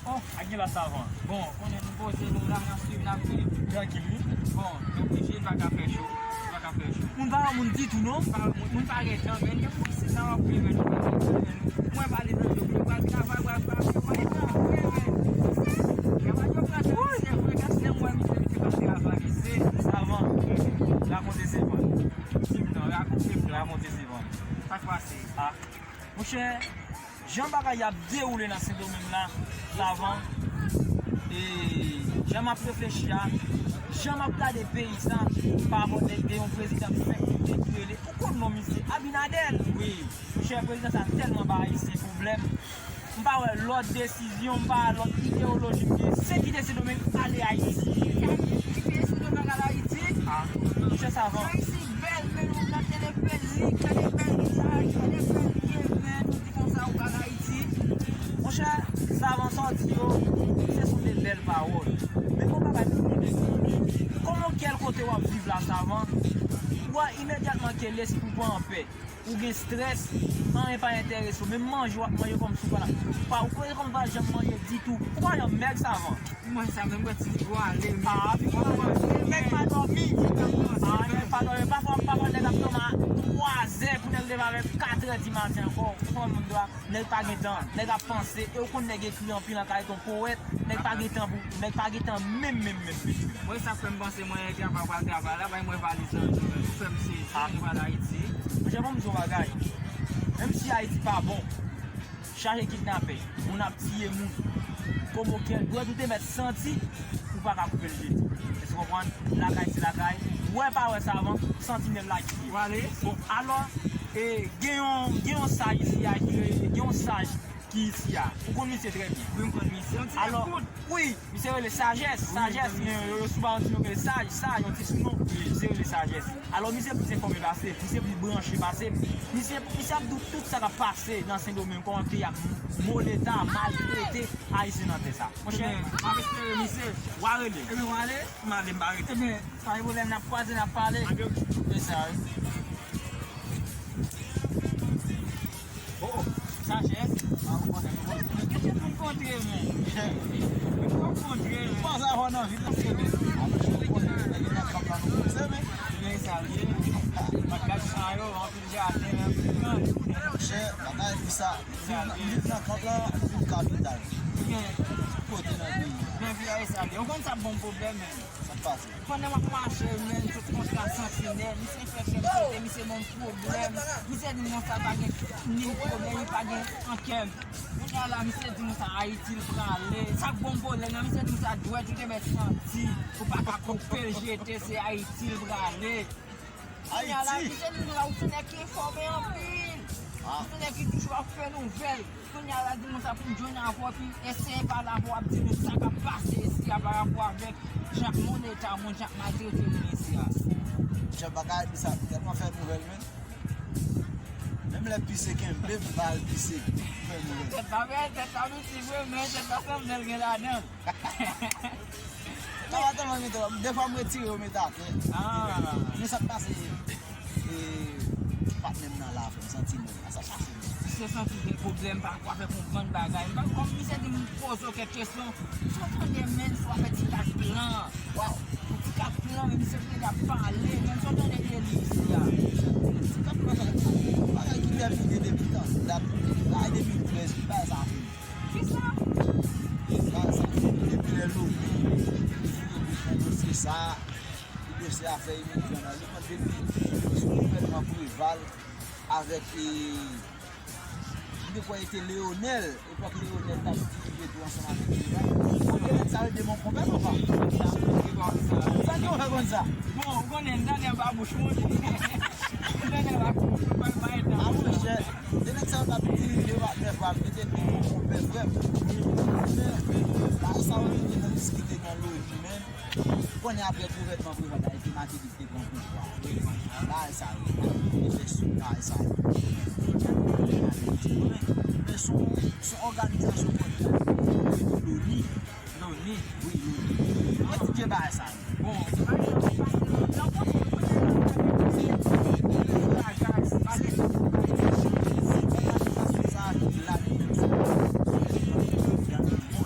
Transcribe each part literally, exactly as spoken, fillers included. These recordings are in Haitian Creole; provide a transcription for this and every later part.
Oh, a gen la Savan. Bon, konnen nou poze, nou la, n ap swiv, n ap viv. Trankil, wi. Bon, nou oblije, n pa ka fè cho. Nou pa ka fè cho. Moun pa wè moun ditou, non? Pa wè moun, moun pa gen tan, men gen moun se sa w ap viv, men nou pa gen tan, men nou. Mwen pa li nan yo, mwen pa travay, mwen pa travay, mwen pa travay, men. Travay yo pran tan, se vre, gade, lè mwen misye, misye pa travay, mesye. Savan, rakonte se bon. Di m non, rakonte m non. Rakonte se bon. Sa k pase? Ah. Monchè, jan bagay ap dewoule nan Sendomeng la, Savan, e jan m ap reflechi a, jan m ap gade peyi sa, pa rapò nèg gen yon prezidan k fèk kite ki rele, ou konn non misye, Abinader. Wi. Monchè, prezidan sa tèlman ba Ayisyen pwoblèm. M pa wè lòt desizyon, m pa wè lòt ideyoloji m gen, se kite Sendomeng ale Ayiti. Kite Sendomeng ale Ayiti? Ah, monchè Savan. Ayiti bèl, men nou gade de bèl lig, gade bèl vizaj, gade bèl byen, men nou di konsa ou pral Ayiti. Monchè, Savan, sa w di yo, se sou de bèl pawòl. Men gon bagay pou mande. Kòman kèl kote w ap viv la, Savan, ou wè imedyatman ke lespri w pa anpè, ou gen strès, anyen pa enterese w. Menm manje w ap manje kòmsi w pa, pa, ou pa janm manje ditou. Ou pa janm mèg, Savan. Mwen sa menm, mwen ti vwale, men. Ah, nèg pa dòmi. Ah, nèg pa dòmi. Pafwa, pafwa, nèg ap dòmi a twazè pou nèg leve avèk katrè di maten ankò. Ou konprann moun dwa, nèg pa gen tan. Nèg ap panse. E ou konn nèg ekri anpil an kay, se yon powèt. Nèg pa gen tan pou, nèg pa gen tan menm, menm, menm, menm. Mwen sa fè m panse mwen travay, pral travay la, bay mwen valiz nan men m, fè m sezi, nou pral Ayiti. Monchè, ban m di yon bagay. Menm si Ayiti pa bon, chaje kidnapè, moun ap tiye moun. Kòman kèl dwèt ou te mèt santi, ou pa ka koupe l jete. Èske w konprann? Lakay se lakay. Wè pa wè Savan, santinèl la ki ye. Bon, alò, e, gen yon, gen yon saj isi a ki rele, gen yon saj ki isi a. Ou konn misye trè byen. Wi, m konn misye. Alò, wi, misye rele Sajès. Sajès, men yo, yo sou ba yon ti non rele Saj, Saj, yon ti sounon. Misye rele Sajès. Alò, misye plis enfòme pase m, misye plis branche pase m. Misye, misye ap di w tout sa k ap pase nan Sendomeng, kòman peyi ap moleta, maltrete Ayisyen nan tè sa. Monchè, m ap espere misye, w a rele. Ebyen, w ale? M ale, m pa rete. Ebyen, pa gen pwoblèm, n ap kwaze, n ap pale. Se sa, wi. Oh, oh. Sajès. Ah, ou konnen nou kontre. Ou kontre, men. Ou kontre, men. Panse avè w nan vi, panse, men. Apre, ou konnen, nèg yo nan kap la, nou panse, men. Men sa l ye. Bagay sa yo, anpil jaden, anpil gran. Monchè, bagay, vi sa. Viv nan, viv nan kap la, viv kapital. Men. Kote nan peyi a. Men vi a, e sa l ye. Ou konn sa bon pwoblèm, men. Sa k pase? Pandan m ap mache, men, sot kontra Santinèl, misye fè kè m sote, misye ban m pwoblèm. Misye di m konsa pa gen ni pwoblèm, li pa gen ankè. Kounye a la, misye di m sa Ayiti l prale. Sa k bon pwoblèm nan, misye di m sa dwèt ou te mèt santi, ou pa ka koupe l jete, se Ayiti l prale. Kounye a la, misye di m sa ou se nèg ki enfòme anpil. Ou se nèg ki toujou ap fè nouvèl. Kounye a la, di nou sa pou m jwenn avè w, epi eseye pale avè w, ap di nou sa k ap pase isi a pa rapò avèk jan k moleta moun, jan k maltrete moun isi a. Jan bagay di sa tèlman fè nouvèl, men. Menm lè pise kenbe m, m pa al pise, fè nouvèl. Tèt la bèl, tèt la piti vre, men tèt la sanble l gen ladan l. Sa va tèlman mete lòm. Defwa m retire yo mete atè. Ah. Men sa k pase, e, patnè m nan la, frè m, santi mwen la. Sa k pase, men? Misye santi gen pwoblèm, pa ko fè konprann bagay. M pa, kòm misye di m poze w kèk kesyon, si w tande men, si w ap fè ti kat plan. Waw. Ti kat plan, men misye vle ap pale, men si w tande de li isi a. Ti kat plan, bagay ki tèmine depi tan, dat, bagay de mil trèz, bagay sa fini. Kisa? Sa, sa, depi lè Lomi, li fouye bouch nan dosye sa, li dosye afè imigran nan, li konn depi sou gouvènman Preval avèk, e, m te kwè e te Leonel, epòk Leonel t ap dirije tou ansanm avèk Preval. Ou konnen nèg sa yo de mon konpè, papa. Sa ki w fè konn sa? Bon, ou konnen, Daniel pa bouch moun. Daniel pa bouch moun, pa, pa etan. A, monchè. Se nèg sa yo t ap dirije w ak nèf bal, yo te di bon konpè frè m. Men, bagay sa yo ki te nan diskite nan Lomi, men, konnen apre gouvènman Preval la, e te Martelly ki te pran pouvwa. Bagay sa yo, efè sou bagay sa yo. Men, men se yon, se yon òganizasyon kote Loni. Loni. Wi, Loni. Mwen ti je bagay sa yo. Bon, bagay sa yo. Sa ki la li menm sou, sou, sou, sou, sou, sou, sou, sou, sou, sou, sou, sou, sou, sou, sou, sou, sou,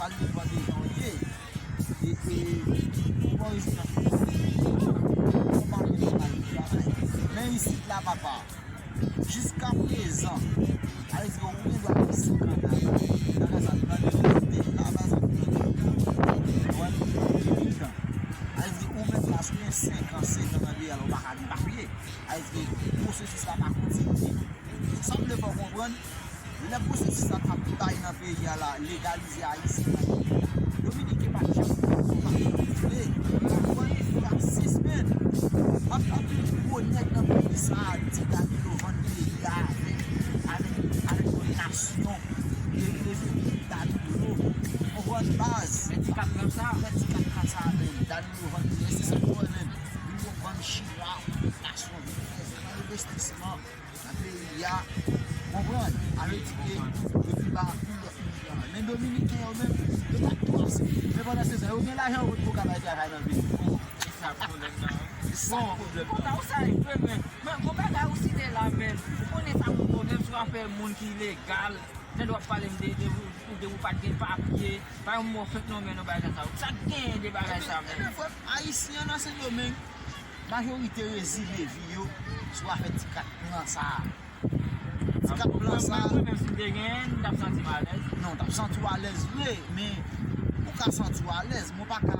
Al depann de jan w ye. E, e, ou pa rezidans isit. Ou pa gen travay. Men isit la, papa, jiska prezan, sa vle di ke ou gen dwa gen senk an travay. Travay sa, travay sa, travay sa, konprann? Sa vle di ou menm la, si w gen senk an, sèz an nan peyi a la, ou pa ka gen papye. Sa vle di ke pwosesis la pa kontinye. Sa m vle fè w konprann, lè pwosesis sa t ap bay nan peyi a la, legalize Ayisyen, Dominiken pa t janm konn sa yo vle. Yo t ap sispann. Anpil, anpil gwo nèg nan peyi sa a di Danilo vann peyi a avèk, avèk, avèk yon nasyon ki reprezante Danilo. Konprann baz? Fè ti kat nan sa. Fè ti kat nan sa menm. Danilo vann peyi a. Se sa k fè menm. Li vann Chinwa, nasyon vin fè gran envestisman nan peyi a, konprann? Sa vle di ke yo pi ba anpil lòt moun travay. Men Dominiken yo menm, yo pa twò ase. Men pandan se tan, yo gen lajan yo pou yo ka bay travay nan peyi. Se sa pwoblèm nan. Se sa pwoblèm nan. Bon, konn ou sa rive, men, men gon bagay ou site la, men, ou konnen sa moun pwoblèm sou afè moun ki ilegal. Tande w ap pale m de, de, de, de ou pa t gen papye. Pa yon mo fèk nonmen nan bagay sa. Sa k genyen de bagay sa menm? Ebyen, frè m, Ayisyen nan Sendomeng, majorite rezime vi yo sou afè ti kat plan sa a. Ti kat plan sa a. Mwen menm, si m te genyen l, m t ap santi m alèz. Non, w t ap santi w alèz vre, men ou ka santi w alèz, men w pa ka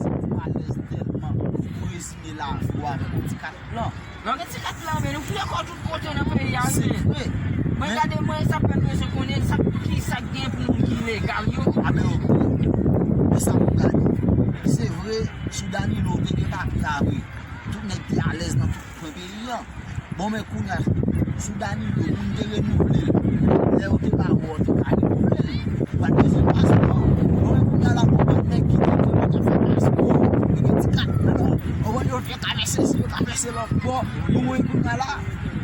santi w alèz tèlman pou rezime lavi w avèk yon ti kat plan. Lè w gen ti kat plan, men nou fouye kò tout kote nan peyi a, men. Se vre. Mwen gade, mwen, sa m bezwen konnen, sa, ki sa k gen pou moun ki ilegal yo. A, men oke. Men sa pou gade. Se vre, sou Danilo, te gen papye a vre. Tout nèg te alèz nan tout kwen peyi a. Bon, men kounye a, sou Danilo, moun te renouvle l. Lè yo te ba w, ou te ka renouvle l. Ou pa t bezwen paspò. Bon, men kounye a la, gon bann nèg ki te di yo te fè paspò, yo gen ti kat plan. Ou konprann, yo te ka fè sesi, yo ka fè se lòt bò. Ou konprann, kounye a la,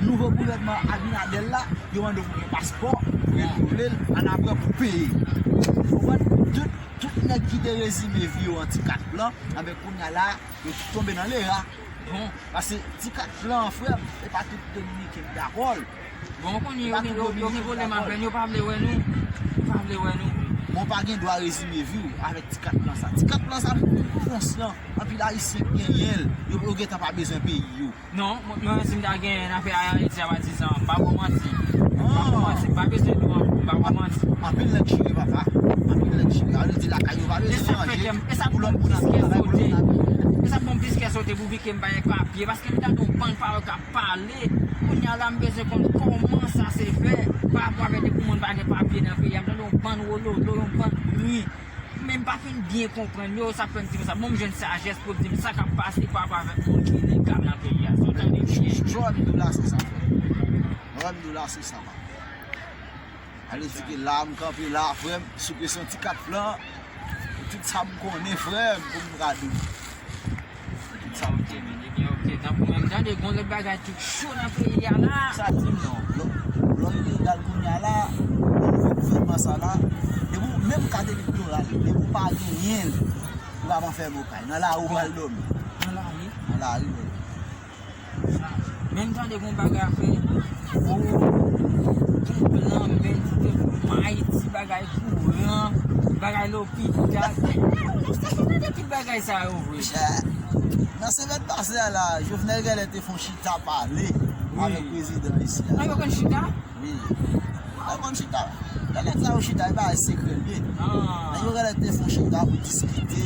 nouvo gouvènman Abinader la, yo mande w pou gen paspò, pou renouvle l, ann apre pou peye. Ou konprann, tout, tout nèg ki te rezime vi yo an ti kat plan, anben kounye a la, yo tout tonbe nan lera. Bon, paske ti kat plan an, frè m, e pa tout Dominiken k dakò l. Bon, ou konnen yo gen, yo, yo gen pwoblèm avè n, yo pa vle wè nou. Yo pa vle wè nou. Bon, pa gen dwa rezime vi w avèk ti kat plan sa. Ti kat plan sa, pou konsyan, anpil Ayisyen k genyen l, yo, yo gentan pa bezwen peyi yo. Non, mwen, mwen, si m ta genyen afè Ayiti a, patizan, m pa ba w manti. M pa ba w manti, m pa bezwen nou ankò, m pa ba w manti. Anpil nèg chire, papa. Anpil nèg chire. Sa vle di lakay yo pa bezwen manje. E sa k fè kè m, e sa k ban m plis kè sote. E sa k ban m plis kè sote pou vi ke m pa gen papye. Paske m tande yon bann pawòl k ap pale. Kounye a la, m bezwen konn kòman sa se fè pa rapò avèk depi moun pa gen papye nan peyi a. M tande yon bann wololo, yon bann bri. Men m pa fin byen konprann yo, sa k fè m di konsa. Bon, m jwenn sajès pou di m sa k ap pase pa rapò avèk moun ki ilegal nan peyi a. Si w tande byen. Sa w di la, se sa, frè m. Sa w di la, se sa, papa. Ale di ke la m kanpe la, frè m, sou kesyon ti kat plan, tout sa m konnen, frè m, pou m ka di w. Tout sa m konnen. Ebyen, ok, tankou menm tande, gon lòt bagay tou cho nan peyi a la. Sa di m non. Lò, lò ilegal kounye a la, nouvo gouvènman sa la, depi w menm kat elektoral, depi w pa genyen l, ou pa pran fèm okay. Nan lari w pral dòmi. Nan lari? Nan lari, wi. Men m tande gon bagay ap fè. O, gon plan, men, Ayiti, bagay kouran, bagay lopital. Ou sa konn tande tout bagay sa yo vre? Monchè, nan semèn pase a la, Jovenel genlè te fè yon chita pale avèk prezidan isi a. Nan yo konn chita? Wi. Yo konn chita. Lè nèg sa yo chita, e pa sekrè l ye. Nèg yo genlè te fè yon chita pou diskite.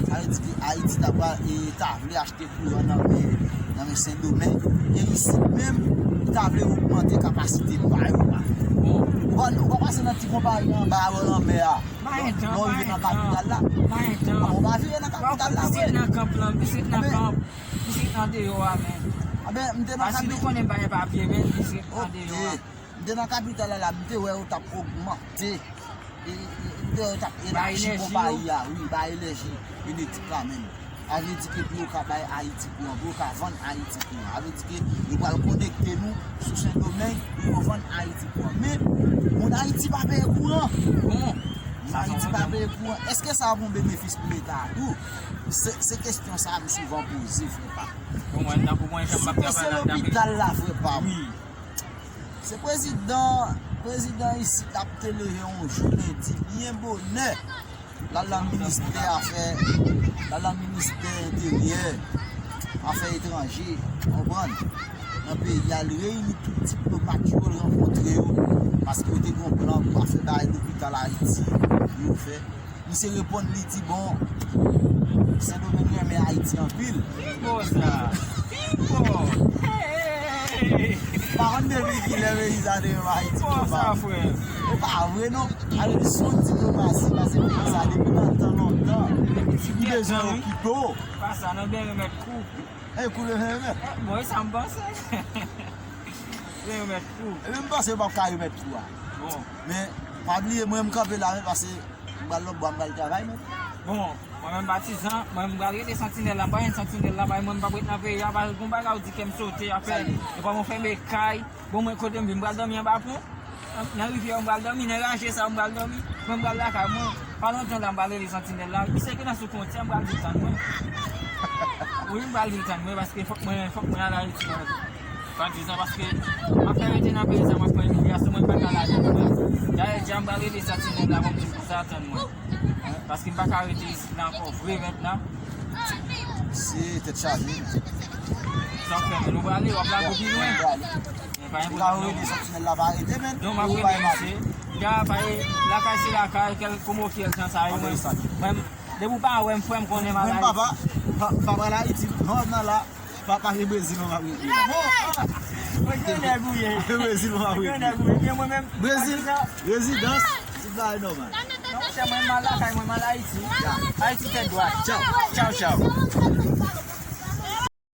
Sa vle di ke Ayiti ta pral, e, ta vle achte kouran nan men, nan men Sendomeng. E isit menm, li ta vle ogmante kapasite pa yo la. Ou pa, ou pa pase nan ti konpayi anba yo lanmè a. Lè w rive nan kapital la. Ou pa vire nan kapital la vre. Pitit nan kanp lan, pitit nan kanp, pitit nan deyò a, men. Anben, m te nan kapital. Paske nou konnen m pa gen papye, men pitit nan deyò a. M te nan kapital la, la, m te wè yo t ap ogmante. E, e, m te wè yo t ap elaji konpayi a, wi, bay enèji elektrik la menm. Sa vle di ke pou yo ka bay Ayiti kouran, pou yo ka vann Ayiti kouran. Sa vle di ke yo pral konekte nou sou Sendomeng, pou yo vann Ayiti kouran. Men, moun Ayiti pa peye kouran. Bon, moun Ayiti pa peye kouran. Èske sa ap yon benefis pou Leta a tou? Se, se kesyon sa a m souvan poze, frè pa m. Bon, mwen, tankou mwen, jan m ap travay la, lopital la, frè pa m. Wi. Se prezidan, prezidan isit la te leve yon jou lendi byen bonè. L al nan ministè afè, l al nan ministè enteryè, afè etranje, konprann? Nan peyi a, l reyini tout diplomat yo, l rankontre yo, paske yo te gen yon plan pou afè bay lopital Ayiti, pou yo fè. Misye reponn, li di, bon, Sendomeng renmen Ayiti anpil. Ki bo sa? Ki bo? Hey! Pa konn depi kilè peyi sa te renmen Ayiti. Ki bo sa, frè? E pa vre, non. Ale, li se yon diplomasi, paske peyi sa, depi nan tan lontan, li bezwen okipe w. Pa sa, nan byen remèt kou. E kou de ven remèt. Bon, e sa m panse. Byen remèt kou. Epi m panse yo p ap ka remèt kou a. Bon. Men, pa bliye, mwen, m kanpe la, men, paske m pral lòtbò, m pral travay, men. Bon, mwen menm patizan, mwen m pral rete santinèl la, m pa jwenn santinèl la, paske mwen m p ap ret nan peyi a, paske gon bagay ou di kè m sote, apre, epa mwen fèmen kay, bon, mwen kote m viv, m pral dòmi anba pon, nan, nan rivyè, m pral dòmi, nan raje sa, m pral dòmi, mwen m pral lakay mwen, pa lontan la, m pral rele santinèl la, misye ki nan sou fwontyè, m pral di l tann mwen. Wi, m pral di l tann mwen, paske fòk mwen, fòk mwen al Ayiti, non. Pa di sa, paske m ap fè rete nan peyi sa, m ap pran imigrasyon, mwen pa ka lage mwen. Dayè, dja m pral rele santinèl la, pou m di l konsa, tann mwen. Paske m pa ka rete isit la ankò vre mentnan. Se tèt chaje, men. Sa w fè, men nou prale, w ap lage w pi lwen. Mwen prale. Men pa gen pwoblèm, non. Ou ka rele santinèl la, pa rete, men. Non, m ap rele misye. Dayè, pa e, lakay se lakay, kèl komokyèl jan sa yo, men. Mwen, depi w pa wè m, frè m, konnen m al Ayiti. Mwen, papa, pa, pa pral Ayiti, non, m nan la. Pa, pa gen Brezil, mwen, m ap rete la. Mwen gen nèg ou ye. Brezil, mwen, m ap rete. Gen nèg ou ye, men mwen menm. Brezil, rezidans, tout bagay nòmal. Non, monchè, mwen, m al lakay mwen, m al Ayiti. Ayiti tèt dwat. Tchaw. Tchaw, tchaw.